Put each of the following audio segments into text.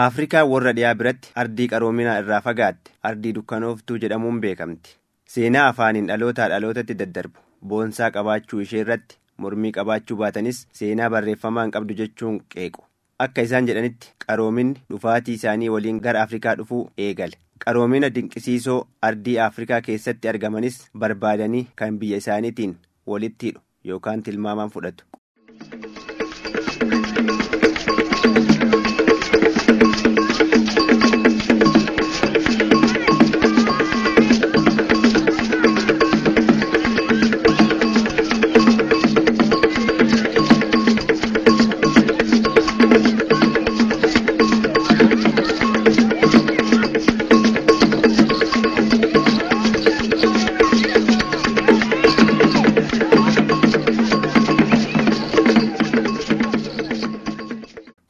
Afrikaan warra dhiyaa biratti ardii qaroominaa irraa fagaatte, ardii dukkanooftuu jedhamuun beekamti. Seenaa afaaniin dhalootaa dhalootatti daddarbu boonsaa qabaachuu ishee irratti mormii qabaachuu baatanis seenaa barreeffamaa hin qabdu jechuun qeequ. Akka isaan jedhanitti qaroominni dhufaatii isaanii waliin gara Afrikaa dhufuu eegale. Qaroomina dinqisiisoo ardii Afrikaa keessatti argamanis barbaadanii kan biyya isaaniitiin walitti hidhu yookaan tilmaamaan fudhatu.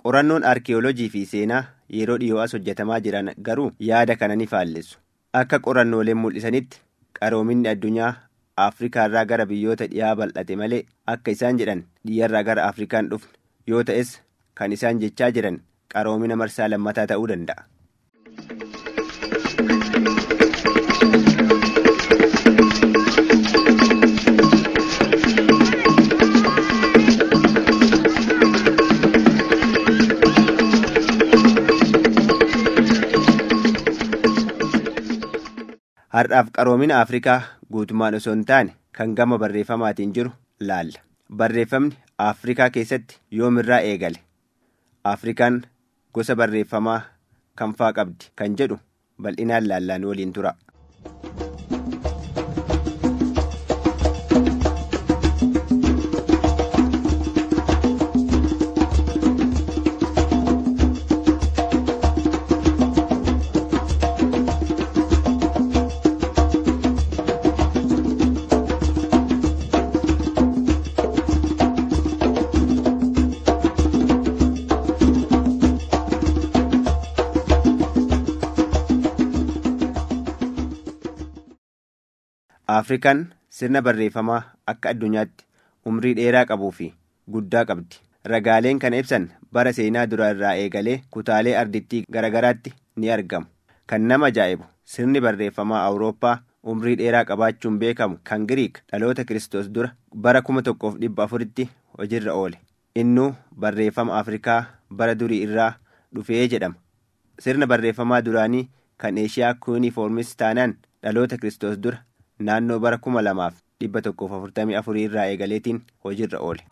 Qorannoon arkeeoloojii fi seenaa yeroo dhiyoo as hojjetamaa jiran garuu yaada kana ni faallessu. Akka qorannooleen mul'isanitti qaroominni addunyaa Afrikaarraa gara biyyoota dhiyaa bal'ate malee akka isaan jedhan dhiyyarraa gara Afrikaan dhufne yoo ta'es kan isaan jechaa jiran qaroomina marsaa lammataa ta'uu danda'a. Har'aaf qaroomina Afrikaa guutummaan osoo hin taane kan gama barreeffamaatiin jiru laalla. Barreeffamni Afrikaa keessatti yoomirraa eegale? Afrikaan gosa barreeffamaa kam faa qabdi kan jedhu bal'inaan laallaan waliin tura. Afrikaan sirna barreeffamaa akka addunyaatti umrii dheeraa qabuu fi guddaa qabdi. Ragaaleen kana ibsan bara seenaa duraa irraa eegalee kutaalee ardittii garagaraatti ni argamu. Kan nama ajaa'ibu sirni barreeffamaa Awurooppaa umrii dheeraa qabaachuun beekamu kan Giriik dhaloota Kiristoos dura bara 1400tti hojiirra oole. Innuu barreeffama Afrikaa bara durii irraa dhufee jedhama. Sirna barreeffamaa duraanii kan Eeshiyaa kuunifoormis taanaan dhaloota Kiristoos dura naannoo bara 2144 irraa eegaleetiin hojiirra oole.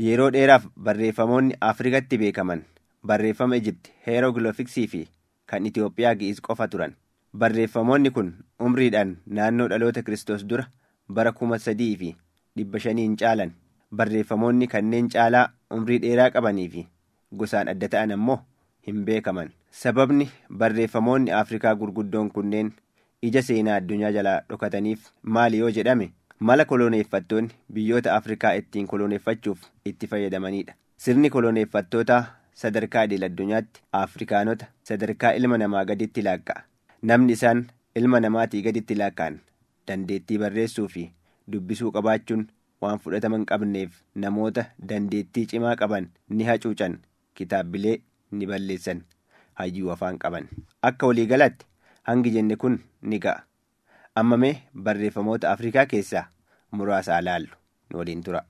Yeroo dheeraaf barreeffamoonni Afrikatti beekaman barreeffama Ijipti heerogiloofiksii fi kan Itoophiyaa Gi'iz qofa turan. Barreeffamoonni kun umriidhaan naannoo dhaloota Kiristoos dura bara 3500 caalan. Barreeffamoonni kanneen caalaa umrii dheeraa qabanii fi gosaan adda ta'an ammoo hin beekaman. Sababni barreeffamoonni Afrikaa gurguddoon kunneen ija seenaa addunyaa jalaa dhokataniif maali yoo jedhame mala koloneeffattoonni biyyoota Afrikaa ittiin koloneeffachuuf itti fayyadamanidha. Sirni koloneeffattootaa sadarkaa idil addunyaatti Afrikaanota sadarkaa ilma namaa gaditti laakka'a. Namni isaan ilma namaatii gaditti laakka'an dandeettii barreessuu fi dubbisuu qabaachuun waan fudhatama hin qabneef namoota dandeettii cimaa qaban ni hacuucan, kitaabbilee ni balleessan, hayyuu afaan qaban. Akka waliigalaatti hangi jenne kun ni ga'a. Amma mee barreeffamoota Afrikaa keessaa muraasa ilaallu nu waliin tura.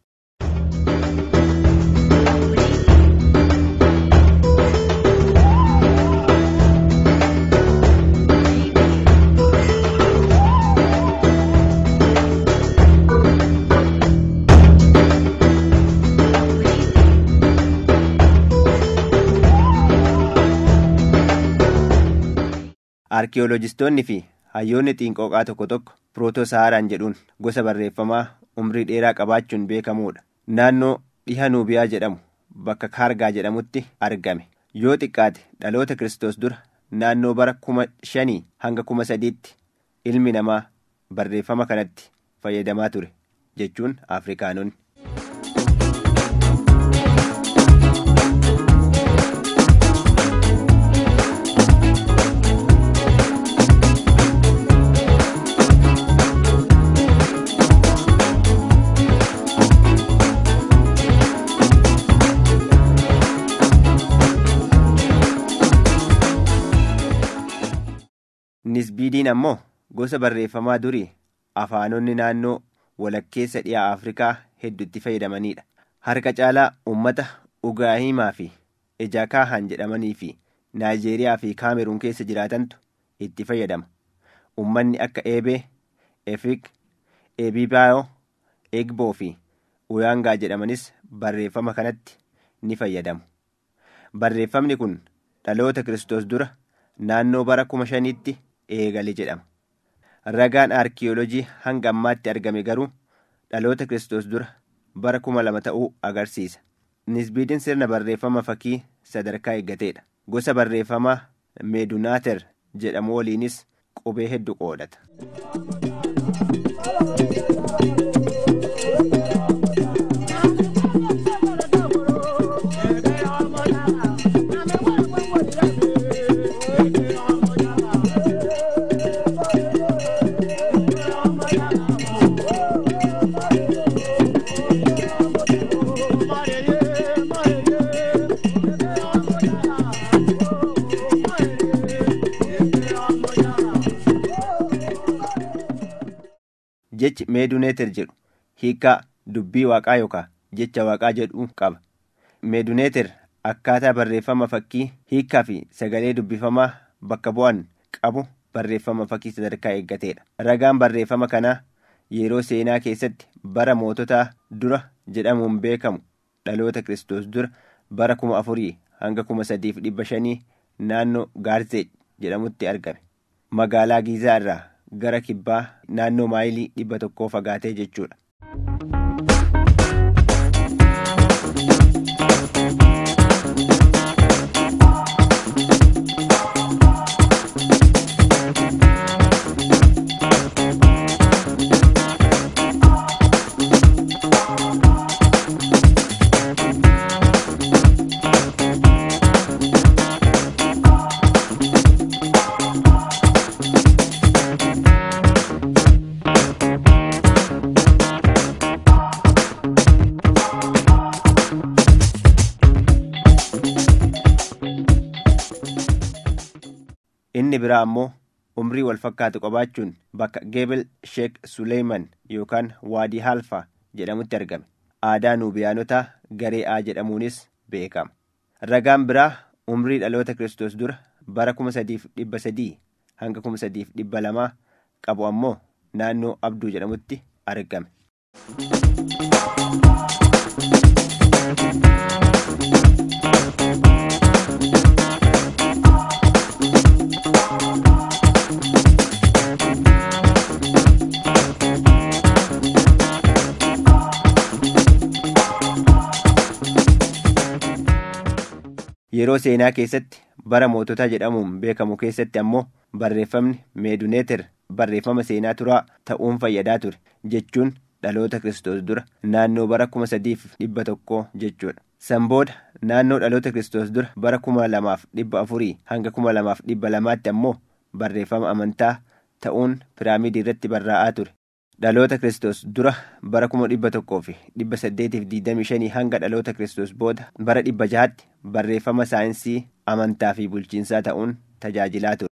Arkiyooloojistoonni fi hayyoonni xiinqooqaa tokko tokko Pirooto-Saharaan jedhuun gosa barreeffamaa umrii dheeraa qabaachuun beekamuudha. Naannoo dhiha Nuubiyaa jedhamu bakka Kaargaa jedhamutti argame. Yoo xiqqaate dhaloota Kiristoos dura naannoo bara 5000 hanga 3000tti ilmi namaa barreeffama kanatti fayyadamaa ture jechuun Afrikaanonni. Nisbiidiin ammoo gosa barreeffamaa durii afaanonni naannoo walakkeessa dhiyaa Afrikaa hedduutti fayyadamanidha. Harka caalaa uummata Ugaahimaa fi Ejakaahan jedhamanii fi Naayijeeriyaa fi Kaameruun keessa jiraatantu itti fayyadama. Uummanni akka Eebee, Efik, Ebibaayoo, Egboo fi Uyaangaa jedhamanis barreeffama kanatti ni fayyadamu. Barreeffamni kun dhaloota Kiristoos dura naannoo bara 5000tti eegale jedhama. Ragaan arkiyoolojii hanga ammaatti argame garuu dhaloota Kiristoos dura bara 2000 ta'uu agarsiisa. Nisbiidiin sirna barreeffama fakkii sadarkaa eeggateedha. Gosa barreeffamaa Meedunaater jedhamu waliinis qubee hedduu qoodata. Jechi Meeduneeter jedhu hiikaa dubbii waaqaa yookaan jecha waaqaa jedhu qaba. Meeduneeter akkaataa barreeffama fakkii hiikaa fi sagalee dubbifamaa bakka bu'an qabu barreeffama fakkii sadarkaa eeggateedha. Ragaan barreeffama kanaa yeroo seenaa keessatti bara moototaa dura jedhamuun beekamu dhaloota Kiristoos dura bara 4000 hanga 3500 naannoo Gaarzee jedhamutti argame. Magaalaa Giizaa irraa gara kibbaa naannoo maayilii 100 fagaatee jechuudha. Inni biraa ammoo umrii wal fakkaatu qabaachuun bakka Gebel Sheek Suleyman yookaan Waadii Halfaa jedhamutti argame. Aadaa Nuubiyaanotaa garee A jedhamuunis beekama. Ragaan biraa umrii dhaloota Kiristoos dura bara 3300 hanga 3200 qabu ammoo naannoo Abduu jedhamutti argame. Yeroo seenaa keessatti bara moototaa jedhamuun beekamu keessatti ammoo barreeffamni Meeduneeter barreeffama seenaa turaa ta'uun fayyadaa ture jechuun dhaloota Kiristoos dura naannoo bara 3100 jechuudha. San booda naannoo dhaloota Kiristoos dura bara 2400 hanga 2200tti ammoo barreeffama amantaa ta'uun piraamidii irratti barraa'aa ture. Dhaloota Kiristoos dura bara 1825 hanga dhaloota Kiristoos booda bara 600tti barreeffama saayinsii amantaa fi bulchiinsaa ta'uun tajaajilaa ture.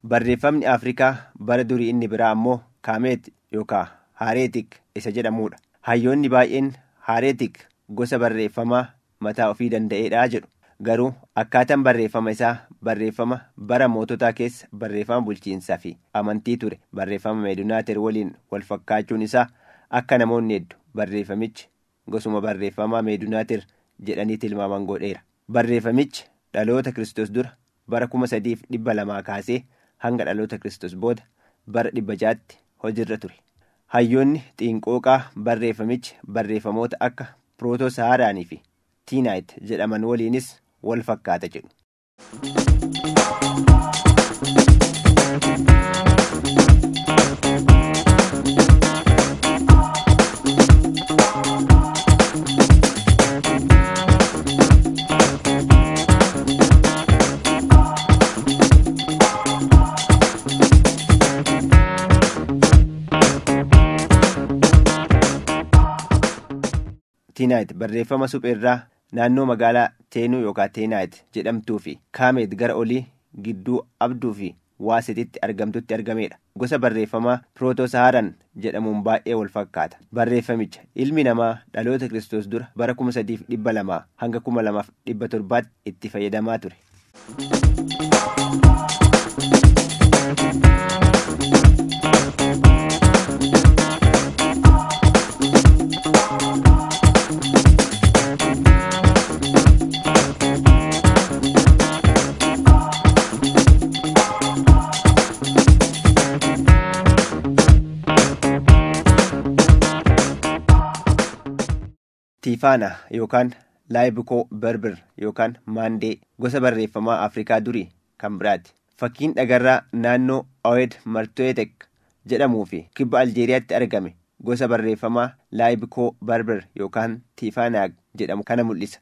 Barreeffamni Afrikaa bara durii inni biraa ammoo Kaameet yookaan Haareetik isa jedhamudha. Hayyoonni baay'een Haareetik gosa barreeffamaa mataa ofii danda'eedha jedhu. Garuu akkaataan barreeffama isaa barreeffama bara moototaa keessa barreeffama bulchiinsaa fi amantii ture barreeffama Meedunaater waliin wal fakkaachuun isaa Akka namoonni hedduu barreeffamichi gosuma barreeffamaa Meedunaatir jedhanii tilmaaman godheera. Barreeffamichi dhaloota Kiristoos dura bara 3200 kaasee hanga dhaloota Kiristoos booda bara 600tti hojiirra ture. Hayyoonni xiinqooqaa barreeffamichi barreeffamoota akka Pirooto-Sahaaraanii fi Tiinaayit jedhaman waliinis wal fakkaata jedhu. Tiinaayit barreeffama supheerraa naannoo magaalaa Teenuu yookaan Teenaayit jedhamtuu fi Kaameet gara olii gidduu Abduu fi Waasetitti argamtutti argamedha. Gosa barreeffamaa Pirooto-Saharan jedhamuun baay'ee wal fakkaata. Barreeffamicha ilmi namaa dhaloota Kiristoos dura bara 3200 hanga 2700tti itti fayyadamaa ture. Tiifaana yookaan Laayibikoo Berbir yookaan Maandee gosa barreeffamaa Afrikaa durii kan biraati. Fakkiin dhagarraa naannoo Oed Martoetek jedhamuu fi kibba Aljeeriyaatti argame gosa barreeffamaa Laayibikoo Berbir yookaan Tiifaanaag jedhamu kana mul'isa.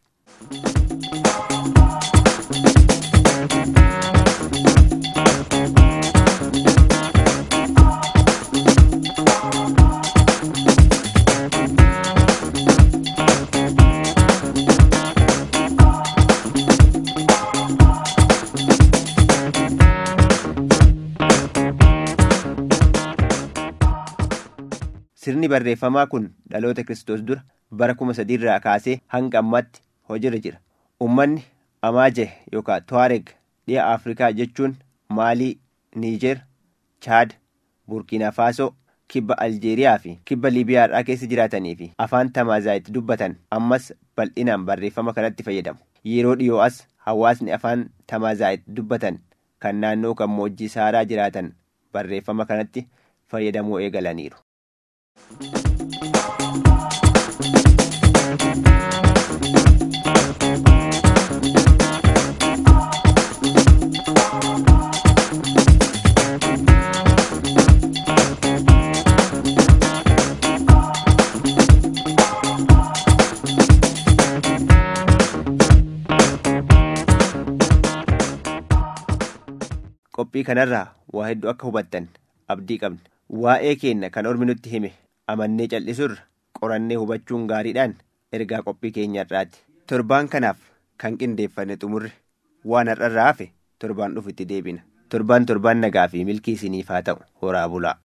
Sirni barreeffamaa kun dhaloota Kiristoos dura bara 3000 irraa kaasee hanga ammaatti hojiirra jira. Uummanni Amaaje yookaan Tuwaareg dhiha Afrikaa jechuun Maalii, Niijer, Chaad, Burkiinaa Faasoo, kibba Aljeeriyaa fi kibba Liibiyaadhaa keessa jiraatanii fi afaan Tamazaayit dubbatan ammas bal'inaan barreeffama kanatti fayyadamu. Yeroo dhiyoo as hawaasni afaan Tamazaayit dubbatan kan naannoo gammoojjii Saaraa jiraatan barreeffama kanatti fayyadamuu eegalaniiru. Qophii kanarraa waa hedduu akka hubattan abdii qabna. Waa'ee keenya kan ormi nutti hime amannee cal'isurra qorannee hubachuun gaariidhaan ergaa qophii keenya irraati. Torbaan kanaaf kan qindeeffanne xumurre waan har'arraa hafe torbaan dhufu itti deebina. Torbaan torbaan nagaa fi milkii isiniif haa ta'u. Horaa bulaa.